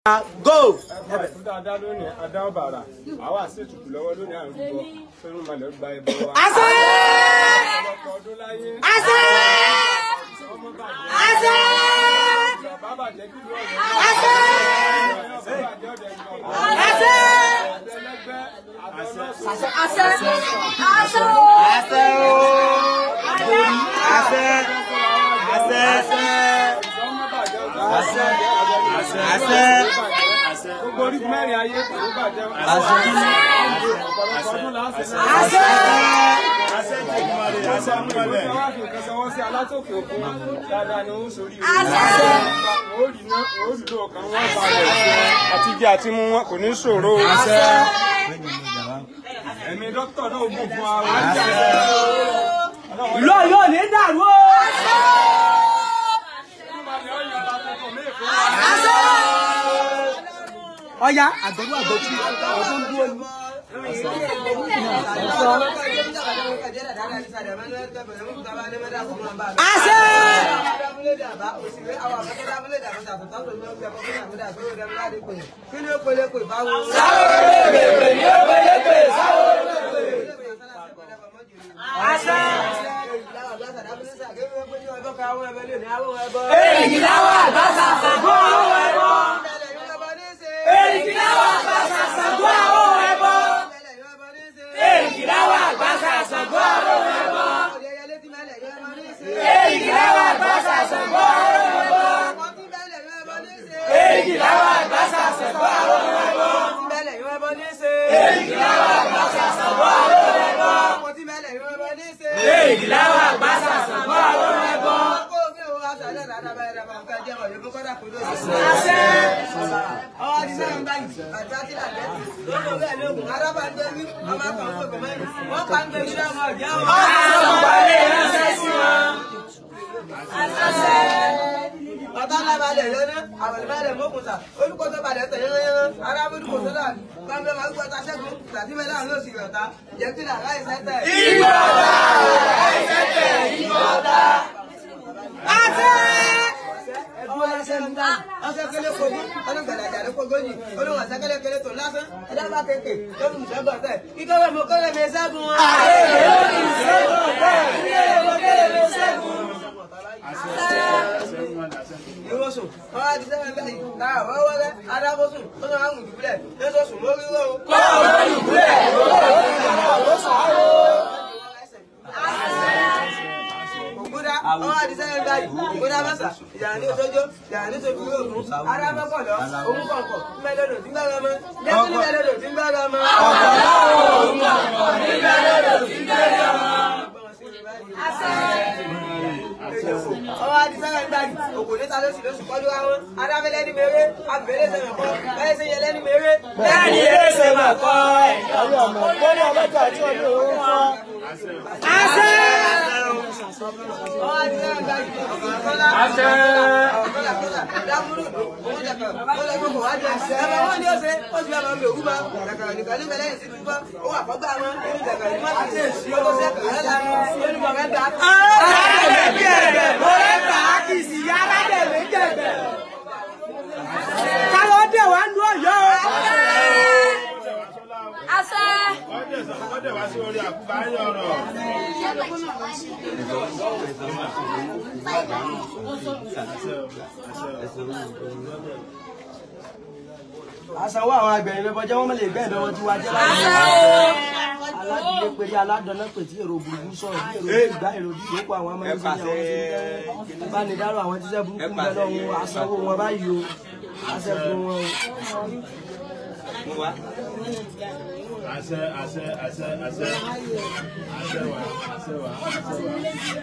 Go. Dáadáa lónìí adá ọ̀bàrà àwa sì tutù lọ́wọ́ lónìí àrùn gbọ́ fẹ́ràn malẹ̀ gba ẹbọ wa. Àṣẹ. Ọ̀pọ̀lọpọ̀ ọdún láyé. Àṣẹ. Ọmọ bàjẹ́. Àṣẹ. Bàbá bàjẹ́ kí ló ọ̀dọ́. Àṣẹ. Bàbá bàjẹ́ ọ̀dẹ̀ ìgbọ̀n. Àṣẹ. Àtẹlẹgbẹ́ àtọlọ́sùn. Àṣẹ. Àṣẹ o. Àṣẹ o. Àṣẹ. Àṣẹ. Ọmọ bàjẹ́ ọ̀dẹ̀ Àṣẹ. Àṣẹ. Gbogbo orígun mẹ́rin ayé kò ní bàjẹ́. Àṣẹ. Ọ̀pọ̀lọpọ̀ ọdún láṣẹ náà. Àṣẹ. Àṣẹ àṣẹ amúlẹ̀. Wọ́n fi nǹkan sọwọ́ sí alátòkè òkun dáadáa ni ó ń sórí rẹ̀. Ó rí iná, ó rí lò kan wọ́n balẹ̀. Àti jẹ àti mú wọn kò ní ṣòro. Ẹ̀mí dókítà náà gùn fún wa. Ìlú Ọ̀yọ́ ò ní dàrú o. Ọya àgbọ̀dún àgbọ̀tún ọdún dúró ní. Àṣẹ. Àṣẹ. Èrìgì láwà àgbàsà Ṣàngó àwọn ẹbọ. Èrìgì láwà àgbàsà Ṣàngó àwọn ẹbọ. Èrìgì láwà àgbàsà Ṣàngó àwọn ẹbọ. Èrìgì láwà àgbàsà Ṣàngó àwọn ẹbọ. Èrìgì láwà àgbàsà Ṣàngó àwọn ẹbọ. Èrìgì láwà àgbàsà Ṣàngó àwọn ẹbọ. Èrìgì láwà àgbàsà Ṣàngó àwọn ẹbọ. Asanwó àwọn agbẹ̀yìn lọ́bọ̀jẹ́ wọ́n lè gbẹ́ ìdánwò tí wàá jẹ́ láti aládìlé péré aládọ́nà pè tí èrò burúkú sọ̀rọ̀ bí èrò ìgbà èrò bí ìyókù àwọn ọmọ ẹgbẹ́ àwọn tí ń bánidáró àwọn tíṣẹ́ burúkú ń bẹ lọ́wọ́ asanwó wọn báyìí o aṣẹ́gun wọn o. Àṣẹ àṣẹ àṣẹ àṣẹ àṣẹ wà àṣẹ wà àṣẹ wà.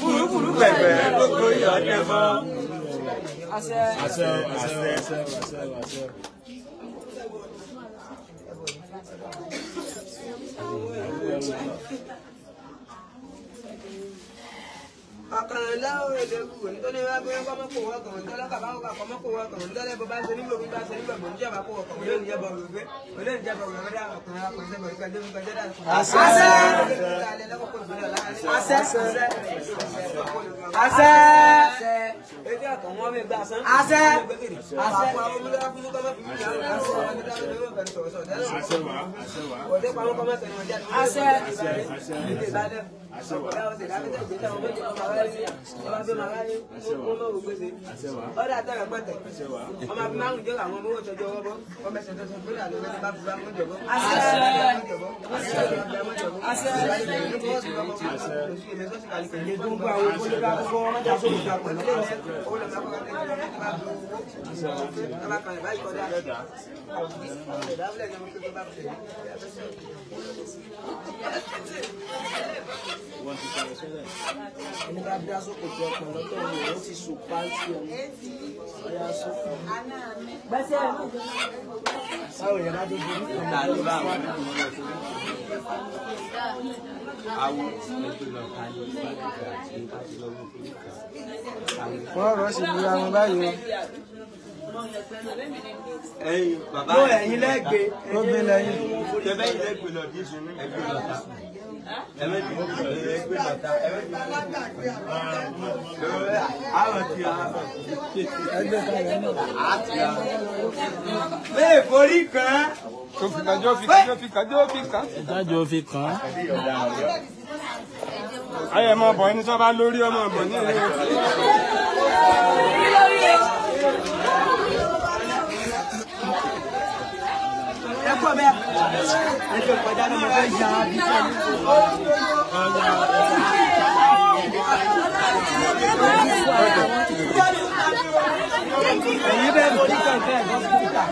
Burúburú pẹ̀pẹ̀ gbogbo ìyọ̀dẹ̀ mọ́. Àṣẹ àṣẹ àṣẹ àṣẹ àṣẹ. Ẹni bá dá sóko tó ọpọ lọ́tọ̀ ni ó ti sùn pàǹtí ọmọ ọyá sóko. Báwo yẹn bá dé borí kan mọ́ lórí fún Wọ́n rọ̀ sí ìlú àwọn báyìí o. Ẹ̀yin bàbá o. Ẹ̀yin lẹ́gbẹ̀ẹ́. Ó gbé lẹ́yìn. Tẹ́fẹ́ yìí lẹ́gbẹ̀ẹ́ lọ dísù ẹgbẹ́ lọ́ta. Ẹgbẹ́ lọ́ta. Àwọn ti a. Bẹ́ẹ̀ forí kan. Tó fi kan, jó fi kan, jó fi kan, jó fi kan. Ìdájọ́ fi kàn án. Ayé ẹ máa bọ̀ ẹni tó bá lórí ọmọ bọ̀ ní ìlú. Ẹ kú ọbẹ̀. Ẹ jẹ́ kọjá ní mo fẹ́ yà á bí sẹ́yìn. Ẹ̀yin bẹ́ẹ̀ borí kan bẹ́ẹ̀ lọ sí ìta.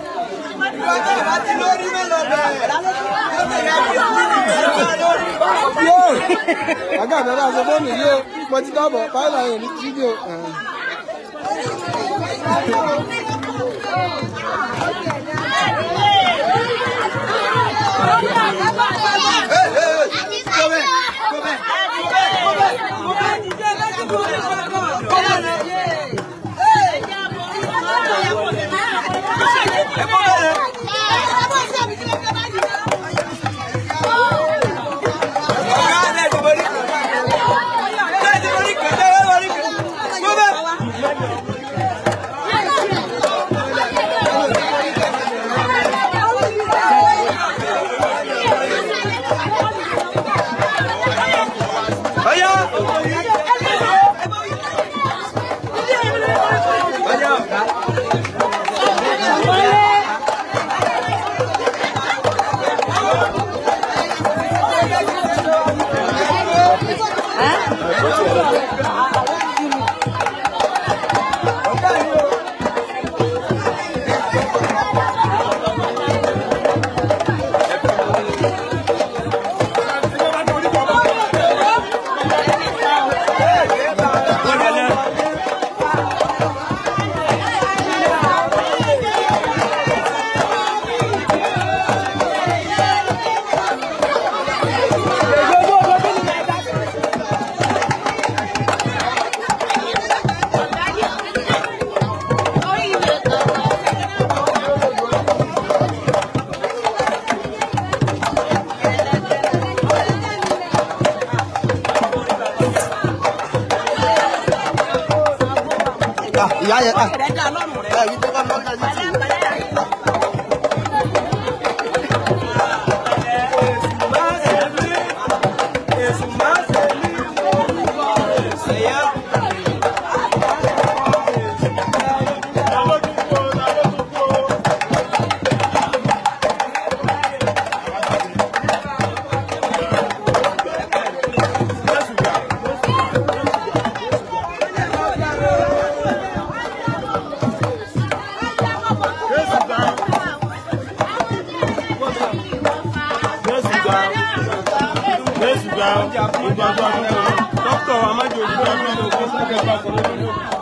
Yóò! Àgá mi bá sọ fóònù yìí o, mo ti dábọ̀, báyìí làwọn ènìyàn ní fídíò. Ìyá yẹn ẹ yí tó bá mọ́ ká yí tì. Jésù gbà. Jésù gbà. Ìgbà ọdún ọdún kan. Dókítà wa má jò ní ọdún ọdún.